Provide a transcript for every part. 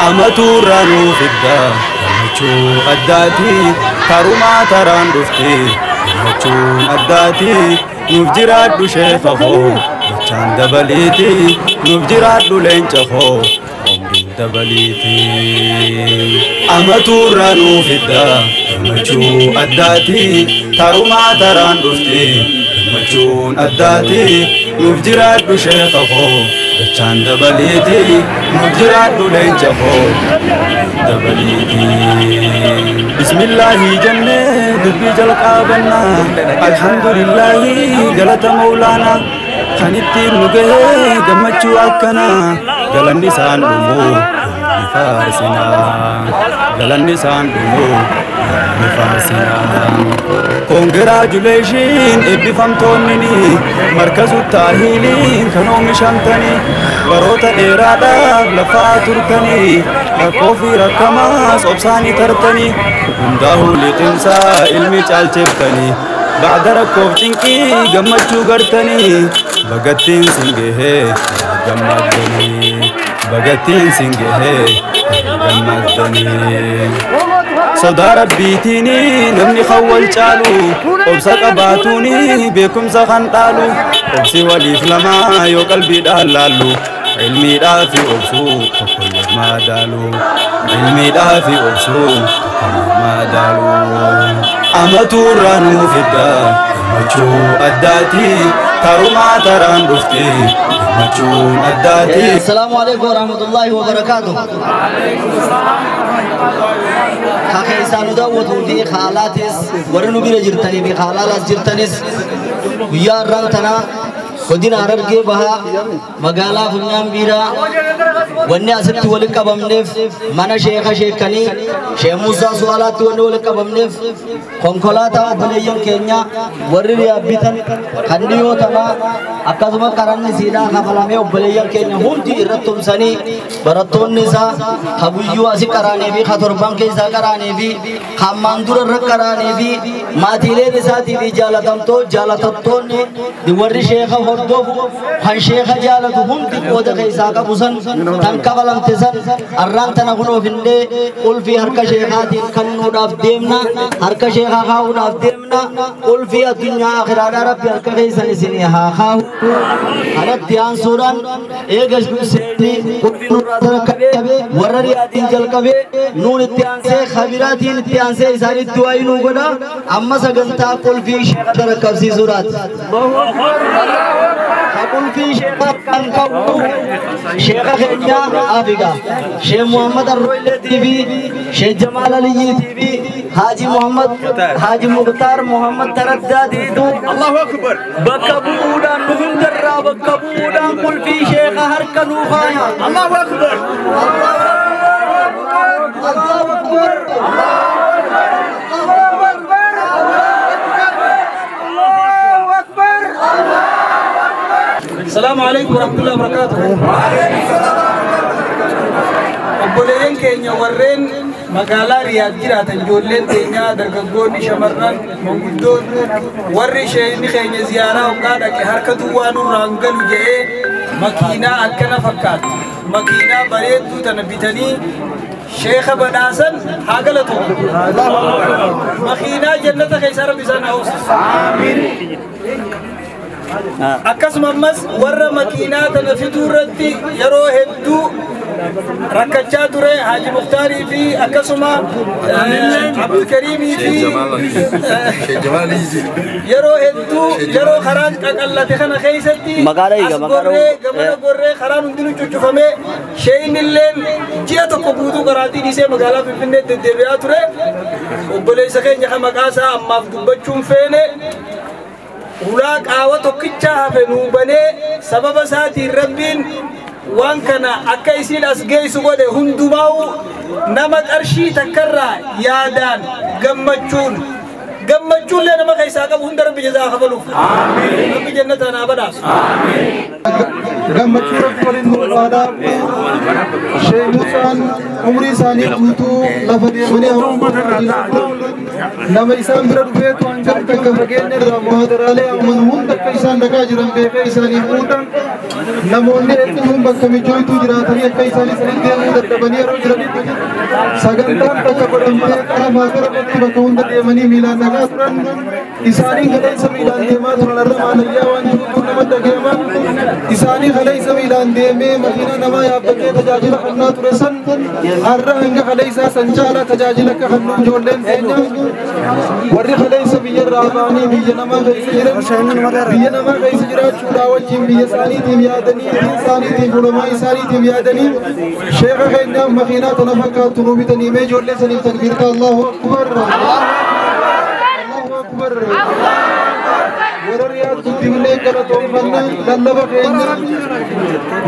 Amatuurraa nuuf idda gammachuu addaati tarumaa taraan dhufte gammachuun addaati nuuf jiraadhu sheeka koo dachaan dabaliiti nuuf jiraadhu leenca koo umriin dabaliiti. Amatuurraa nuuf idda gammachuu addaati tarumaa taraan dhufte gammachuun addaati nuuf jiraadhu sheeka koo dachaan dabaliiti nuuf jiraadhu leenca koo dabaliiti. Bismillaahi jennee dubbii jalqaabannaa alhamdulillaahi galata mawlaanaa kan ittiin nu gahee gammachuu akkanaa galanni isaan dhumuu ni faarsinaa galanni isaan dhumuu ni faarsinaa. Congratulations eebbifamtoonni markazu taahiiliin kan oomishamtanii baroota dheeraadhaaf lafaa turtanii rakkoo fi rakkamaas obsaanii tartanii hundaa'uu liqimsaa ilmi caalcheftanii ba'da rakkoof cinqii gammachuu gartanii bagattiin sin gahee gammaddanii bagattiin sin gahee gammaddanii. Sodaa rabbiitiin namni kan wal caalu obsa qabaatuun beekumsa kan dhaalu obsi waliif lamaa yoo qalbiidhaan laallu ilmiidhaa fi obsuu tokko madaalu ilmiidhaa fi obsuu tokko madaalu. Amatuurraa nuuf idda gammachuu addaati tarumaa taraan dhufte gammachuun addaati. Assalaamu alaikum warahmatullahi wabarakaatuh. Ka keessaa nu daawwatuu fi haalaatis warri nu bira jirtanii fi haalaalaas jirtanis guyyaa har'aan tanaa godina Harargee Bahaa magaalaa Funyaan Biiraa wanni asitti walitti qabamneef mana sheeka sheekanii Sheekh Muusaa Su'aalaatti wanni walitti qabamneef konkolaataa obboleeyyan keenya warri yaabbitan kan dhiyoo tanaa akkasuma qaranni siidhaa kafalamee obboleeyyan keenya hundi irratti tumsanii barattoonni isaa ka guyyuu asi qaraanii fi ka torban keessaa qaraanii fi ka ammaan dura irra qaraanii fi maatiileen isaatii fi jaalatamtoonni warri sheeka hordofu kan sheeka jaalatu hundi qooda keessaa qabu san tan kafalamte san arraan tana kun ofinnee qulfii harka sheekaatiin kennuudhaaf deemna harka sheekaa kaa'uudhaaf deemna qulfii addunyaa akhiraadhaa rabbi harka keessan isinii haa kaa'u. Kanatti aansuudhaan eega seenii qulfii nurraa tarakkabee warra riyaatiin jalqabee nuun itti aansee kabiraatiin itti aansee isaanitti waa'ee nuu godha amma sagantaa qulfii sheeka tarakkabsiisuudhaati. Qulfii sheeka kan qabu sheeka keenya Afrika Sheekh Muhammad Arroileetii fi Sheekh Jamaal Aliyyiitii fi Haaji Muhammad Haaji Mukhtaar Muhammad Taraddaatiitu Allahu Akbar bakka bu'uudhaan nu hundarraa bakka bu'uudhaan qulfii sheeka harka nuu kaaya. Allahu Akbar Allahu Akbar Allahu Akbar Allahu Akbar. السلام عليكم ورحمة الله وبركاته. Obboleeyyan keenya warreen magaalaa Riyaad jiraatan ijoolleen teenyaa dargaggoonni shamarran manguddoon warri sheeyni keenya ziyaaraa hoggaa dhaqe harka duwwaa nurraa hin galu jedhee makiinaa akkana fakkaatti makiinaa bareedduu tana bitanii sheeka badhaasan haa galatu. Makiinaa jannata keessaa rabbi isaan haa hoosisu. Akkasuma ammas warra makiinaa tana fiduu irratti yeroo hedduu rakkachaa ture Haaji Muhtaarii fi akkasuma Abdulkariimii fi yeroo hedduu yeroo karaan qaqallate kana keessatti as gorree gamana gorree karaan hundinuu cuccufamee sheeyni illeen ji'a tokko guutuu karaatii dhiisee magaalaa Finfinnee deddeebi'aa ture. Obboleessa keenya kan maqaa isaa ammaaf dubbachuun feene hulaa qaawa tokkicha hafe nuu banee sababa isaatiin rabbiin waan kana akka isiin as geessu godhe hundumaa'u nama qarshii takkarraa yaadaan gammachuun gammachuullee nama keessaa qabu hunda rabbi jazaa kafaluuf. Rabbi jannata naa badhaasu. Gammachuu rabbi waliin barbaada. Sheekh Muusaan umrii isaanii guutuu lafa deemanii nama isaan bira dhufeetu hanga takka fageenya irraa muhaadaraalee amanu hunda akka isaan dhaqaa jiran beekee isaanii fuudhan namoonni hedduun bakka mijooytuu jiraatanii akka isaanis deemuu dadhabanii yeroo jiranitti Sagantaan takka godhamtee qarafaa gara qotti bakka hunda deemanii miilaan dhagaa turan. Isaanii kaleessa miilaan deemaa turan irra maalayyaa waan jirutu nama dhagahama. Isaanii kaleessa miilaan deemee makiina namaa yaabbatee tajaajila kennaa ture san har'a hanga kaleessaa san caalaa tajaajila akka kennu ijoolleen teenya warri kaleessa biyya irraa ba'anii biyya namaa keessa jiran biyya namaa keessa jiraachuudhaa wajjin biyya isaaniitiif yaadanii diin isaaniitiif ulamaa isaaniitiif yaadanii sheekha keenyaaf makiinaa tana fakkaattu nuu bitanii mee ijoollee saniif takbiirta Allahu akbar Allahu akbar warra Riyaad guddifnee galatoonfanna lallaba keenya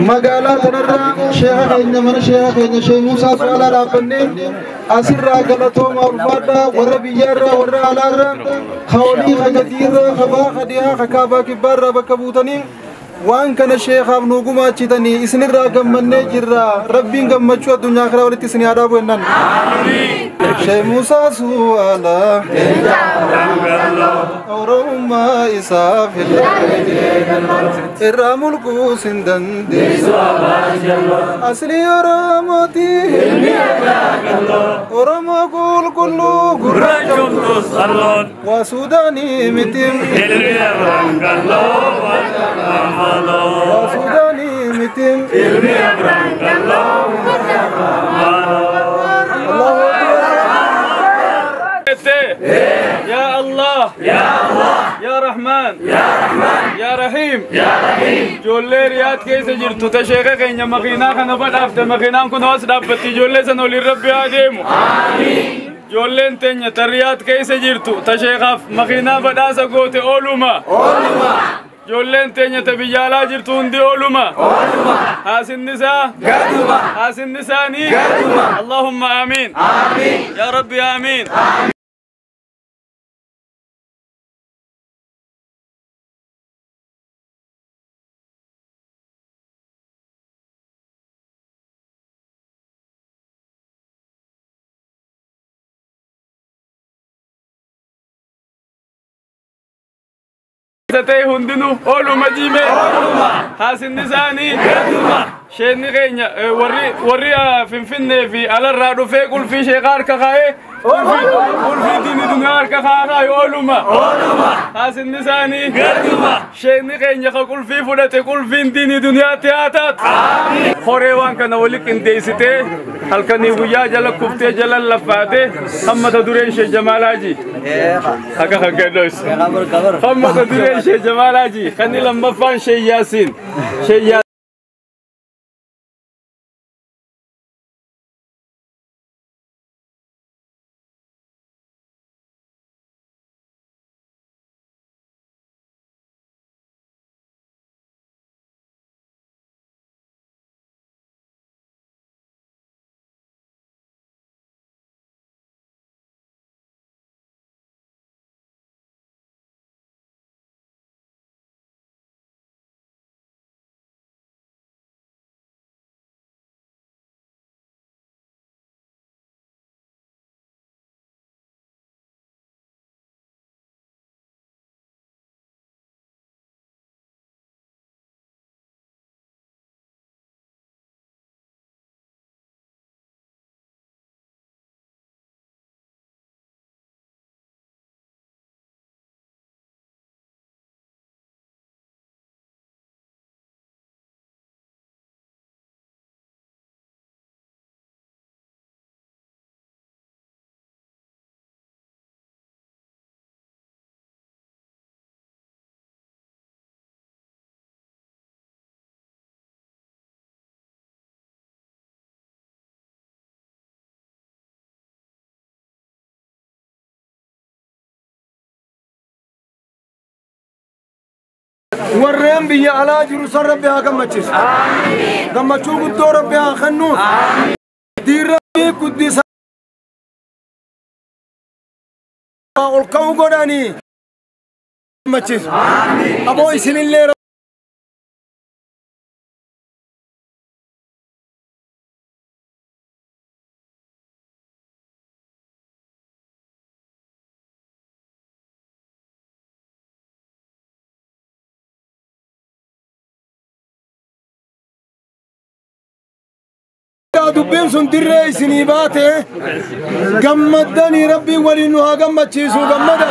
magaalaa tanarraa sheekha keenya mana sheekha keenya Sheekh Muusaa Su'aalaa dhaabbannee asirraa galatooma ulfaadhaa warra biyyaarraa warra alaarraa ka olii ka gadiirraa ka baa ka dhiyaa ka kaabaa kibbaarraa bakka buutanii waan kana sheekhaaf nuu gumaachitanii isinirraa gammannee jirra rabbiin gammachuu addunyaa karaa walitti isin haa dhaabu jennaan. Sheekh Muusaa Su'aalaa Oromummaa isaaf irraa mulquus hin dandeessu. Asli Oromooti Oromoo qulqulluu Gurraachomtus qalloon waa Suudaanii miti ilmi Abraham qalloo waa Suudaanii miti ilmi Abraham qalloo. Allahu akbar. يا الله يا الله يا رحمن يا رحمن يا رحيم يا رحيم. Ijoollee Riyaad keessa jirtu ta sheeka keenya makiinaa kana badhaafte makiinaan kun hoos dhaabbatti ijoollee san oliin rabbi haa deemu. Ijoolleen teenya ta Riyaad keessa jirtu ta sheekaaf makiinaa badhaasa goote ooluma. Ijoolleen teenya ta biyya alaa jirtu hundi ooluma. Haasinni isaa Gaduma haasinni isaanii Gaduma. Allahumma aamiin. Amiin. Yaa Rabbi aamiin. Ta'e hundinuu ooluma jiime haasinni isaanii sheenni keenya warri Finfinnee fi alarraa dhufee qulfii sheekaa harka kaa'ee qulfii diinii duniyaa harka kaa'ee ooluma haasinni isaanii sheenni keenya ka qulfii fudhate qulfiin diinii duniyaatti haa taatu. Horee waan kana wali qindeessitee halkanii guyyaa jala kuftee jala laffaatee hamma ta dureen ishee Jamaalaaji. Akka kan gadhoos. Hamma ta dureen ishee Jamaalaaji kan lammaffaan ishee Yaasiin. Ishee Warreen biyya alaa jiru san rabbi haa gammachiisu. Gammachuu guddoo rabbi haa kennuuf. Diin rabbii guddisa ol ka'uu godhanii gammachiisu. Aboo isinillee Eegaa dubbiin sun dirree isinii baate gammaddanii rabbiin waliin nu haa gammachiisu gammada.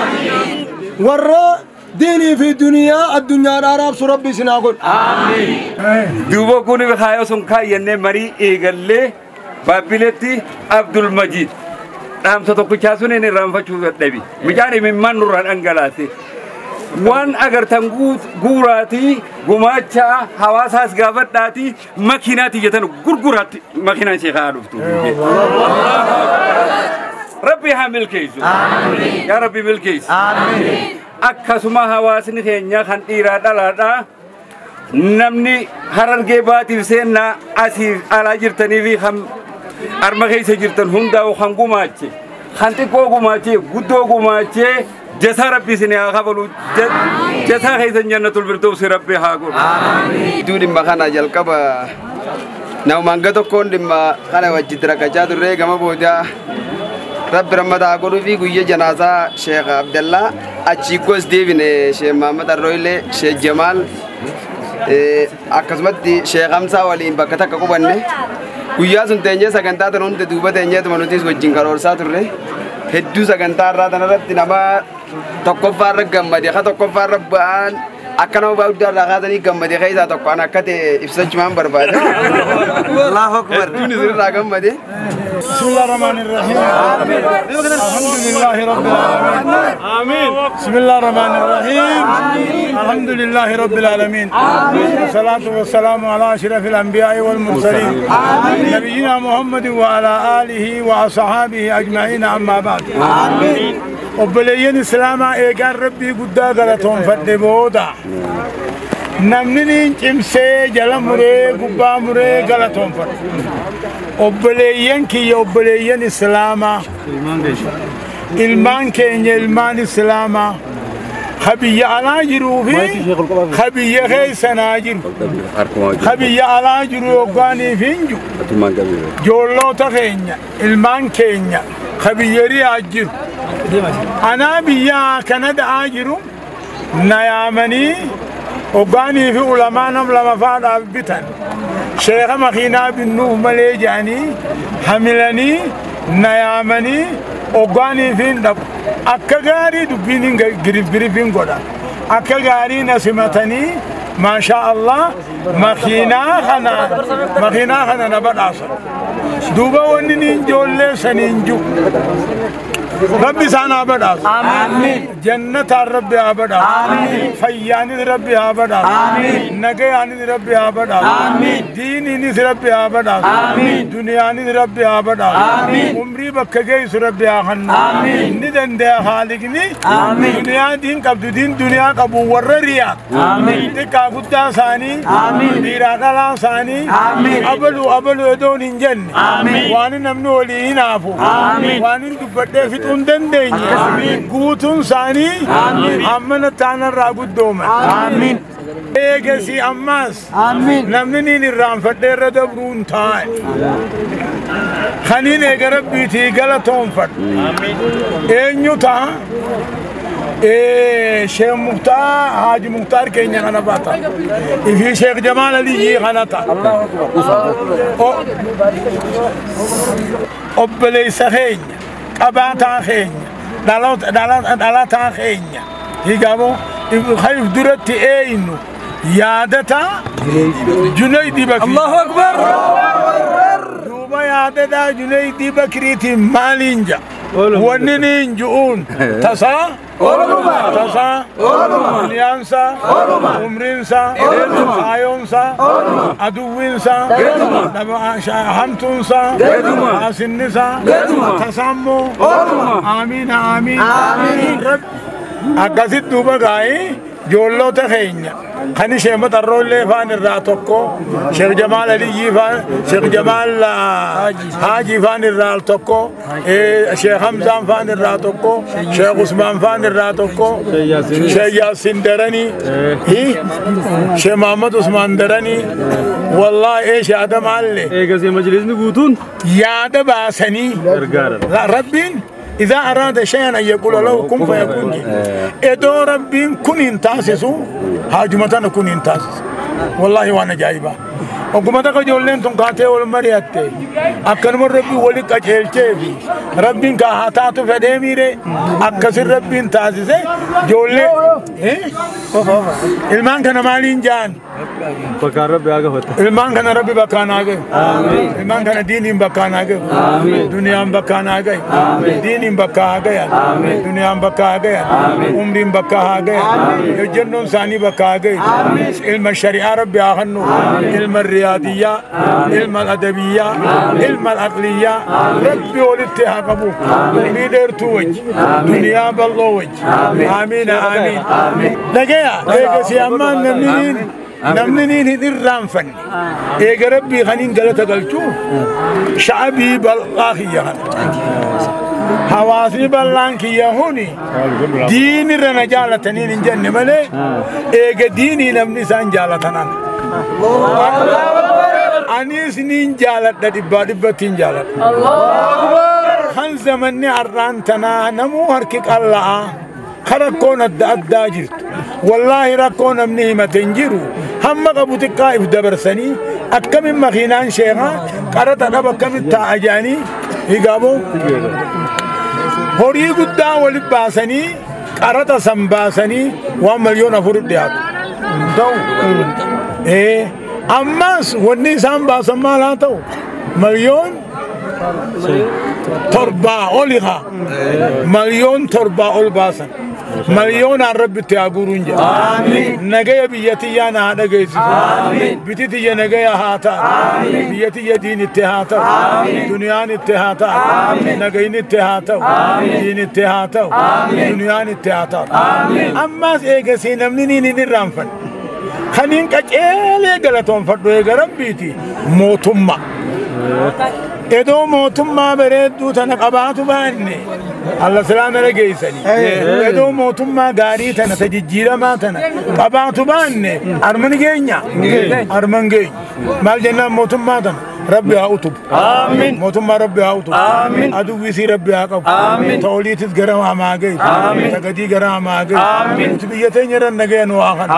Warra diinii fi duniyaa addunyaadhaa raabsu rabbi isin haa godhu. Duuba kun kaayoo sun kaayyannee marii eegallee Baabbiletti Abdul Majid dhaamsa tokkichaa sun inni irraanfachuu dadhabe. Mucaan imimmaan nurraa dhangalaase. Waan agartan guuraatii gumaacha hawaasaas gaafadhaatii makiinaati jettan gurguraatti makiinaan ishee haa dhuftu. Rabbi haa milkeessu. Yaa Rabbi milkeessu. Akkasuma hawaasni keenya kan dhiiraa dhalaadhaa namni Harargee baatiif seennaa asiif alaa jirtanii fi kan arma keessa jirtan hundaa'u kan gumaache kan xiqqoo gumaachee guddoo gumaachee jasaa rabbi isin haa kafalu jasaa keessan jannatul firdausi rabbi haa godhu. Iddoo dhimma kana jalqaba namumaan ga tokkoon dhimma kana wajjin rakkachaa turre gama boodaa rabbi rammataa godhuu fi guyya janaasaa Sheekh Abdallaa achii gos deebine Sheekh Mahammad Arrooyillee Sheekh Jamaal akkasumatti Sheekh Hamsaa waliin bakka takka qubanne guyyaa sun teenyee sagantaa tan hunda duuba teenyeetuma nutis wajjin karoorsaa turre hedduu sagantaa irraa tanarratti nama tokkoffaa irra gammade ka tokkoffaa irra ba'aan akka nama guddaa irraa kaasanii gammade keessaa tokko an akka ta'e ibsachumaan barbaada. Allahu Akbar. Hedduun isinirraa gammade. بسم الله الرحمن الرحيم. الحمد لله رب العالمين. آمين. بسم الله الرحمن الرحيم. الحمد لله رب العالمين. والصلاة والسلام على أشرف الأنبياء والمرسلين. نبينا محمد وعلى آله وأصحابه أجمعين أما بعد. آمين. وبلين إسلام إيجار ربي قد غلطهم فدبودا. namni cimsee jala muree gubbaa muree galatoonfadha. Obboleeyyan kiyya obboleeyyan Islaamaa, ilmaan keenya ilmaan Islaamaa, ka biyya alaa jiruu fi ka biyya keessanaa jiru. Ka biyya alaa jiru yookaaniif hin jiru. Joolloota keenya ilmaan keenya ka biyya riyaa jiru. Anaa biyya kana da'aa jiru na yaamanii ogaanii fi ulamaa nam lama faadhaaf bitan sheekha makiinaa binnuuf malee jedhanii hamilanii na yaamanii ogaanii fi hin dhaqu. Akka gaarii dubbiin hin girif girif hin godha. Akka gaarii na simatanii maashaa Allah makiinaa kana na badhaasan. Duuba wanni niin ijoollee saniin jiru. Rabbi isaan haa badhaasu. Jannataan Rabbi haa badhaasu. Fayyaanis Rabbi haa badhaasu. Nagayaanis Rabbi haa badhaasu. Diiniinis Rabbi haa badhaasu. Duniyaanis Rabbi haa badhaasu. Umrii bakka geessu Rabbi haa kennu. Inni danda'a haaliqni. Duniyaa diin qabdu diin duniyaa qabu warra riyaa. Xiqqaa guddaa isaanii. Dhiiraa dhalaa isaanii. Abaluu abaluu edoon hin jenne. Waan namni walii hin haafu. Waan hin dubbadhee fixuu hin dandeenye. Guutuun isaanii hammana taanarraa guddooman. Eegasii ammaas namni niin irraanfadhee irra dabruun taa'e. Kaniin eega rabbiitii galatoonfadhu. Eenyu ta'a? Sheekh Muktaar Haaji Muktaar keenya kana baata. Ifi Sheekh Jamaal Aliyyii kana ta'a. Obboleessa keenya, qabaataa keenya, dhalataa keenya. Higamoo khayf duratti eenyu yaadataa Junaydii Bakrii. Allahu Akbar. Duuba yaadataa Junaydii Bakriitiin maaliin ja'a? Wanni niin ju'uun tasaa tasaa duniyaansaa umriinsaa kaayoonsaa aduwwiinsaa hamtuunsaa haasinnisaa tasaammoo aamiin aamiin. Akkasit duuba gaa'ii ijoollota keenya kan ishee maxarroollee faan irraa tokko Sheekh Jamaal Aliyyii faan Sheekh Jamaal Haajii faan irraa tokko Sheekh Hamzaan faan irraa tokko Sheekh Usmaan faan irraa tokko Sheekh Yaasin Daranii Sheekh Mahammad Usmaan Daranii wallaahi Sheekh Adam Allee eegasii majlisni guutuun yaada baasanii rabbiin إذا أراد شيئا أن يقول له كن فيكون. إدو ربين كن انتاسسو هاجمتنا كن انتاسس والله وأنا جايبة. Ogguma takka ijoolleen tun kaatee wal mari'atte akkanuma rabbiin wali qajeelchee fi rabbiin kaa haa taatu fedhee miire akkasin rabbiin taasise ijoollee ilmaan kana maaliin ja'an? Bakkaan rabbi haa gafata. Ilmaan kana rabbi bakkaan haa gahu. Ilmaan kana diiniin bakkaan haa gahu. Duniyaan bakkaan haa gahu. Diiniin bakka haa gayan. Duniyaan bakka haa gayan. Umriin bakka haa gayan. Hojjennoon isaanii bakka haa gahu. Ilma shari'aa rabbi haa kennu. Ilma riyaadiyyaa, ilma adabiyyaa, ilma aqliyyaa rabbi walitti haa qabu. Umrii dheertuu wajji. Duniyaa bal'oo wajji. Amiin amiin. Dhagaya eegasi ammaan namni niin hin irraanfanne eega rabbii kaniin galata galchuu sha'abii bal'aa kiyya kana. Hawaasni bal'aan kiyya huni diinirra na jaalataniin hin jenne malee eega diinii namni isaan jaalatanan. Anis niin jaaladha dhibbaa dhibbatti hin jaaladha. Kan zamanni har'aan tanaa namuu harki qalla'aa rakkoon adda addaa jirtu. Wallaahi rakkoo namni himate hin jiru. Hamma qabu xiqqaa if dabarsanii akkamin makiinaan sheekaa qaraxa dhaba akkamitti taa'a jedhanii higaaboo horii guddaa walit baasanii qaraxa san baasanii waan 4,000,000 dhiyaatu. Ta'u ammas wanni isaan baasan maal haa ta'u 7,000,000 oli haa 7,000,000 ol baasan. Miliyoonaan rabbitti haa guuruun jedha. Nagaya biyya tiyyaa na haa dhageessisu. Biti tiyya nagaya haa ta'u. Biyya tiyya diin itti haa ta'u. Duniyaan itti haa ta'u. Nagayin itti haa ta'u. Diin itti haa ta'u. Duniyaan itti haa ta'u. Ammas eegasii namni niin hin irraanfanne. Kaniin qaceelee galatoonfadhu eega rabbiiti mootummaa. Edoo mootummaa bareedduu tana qabaatu baanne alla silaama dhageessanii. Edoo mootummaa gaarii tana ta jijjiiramaa tana qabaatu baanne arman geenya. Arman geenya. Maal jennaan mootummaa tana rabbi haa utubu. Mootummaa rabbi haa utubu. Aduwwisii rabbi haa qabu. Ta oliitis gara hamaa gahu. Ta gadii gara hamaa gahu. Nuti biyya teenya irra nagaya nu haa kennu.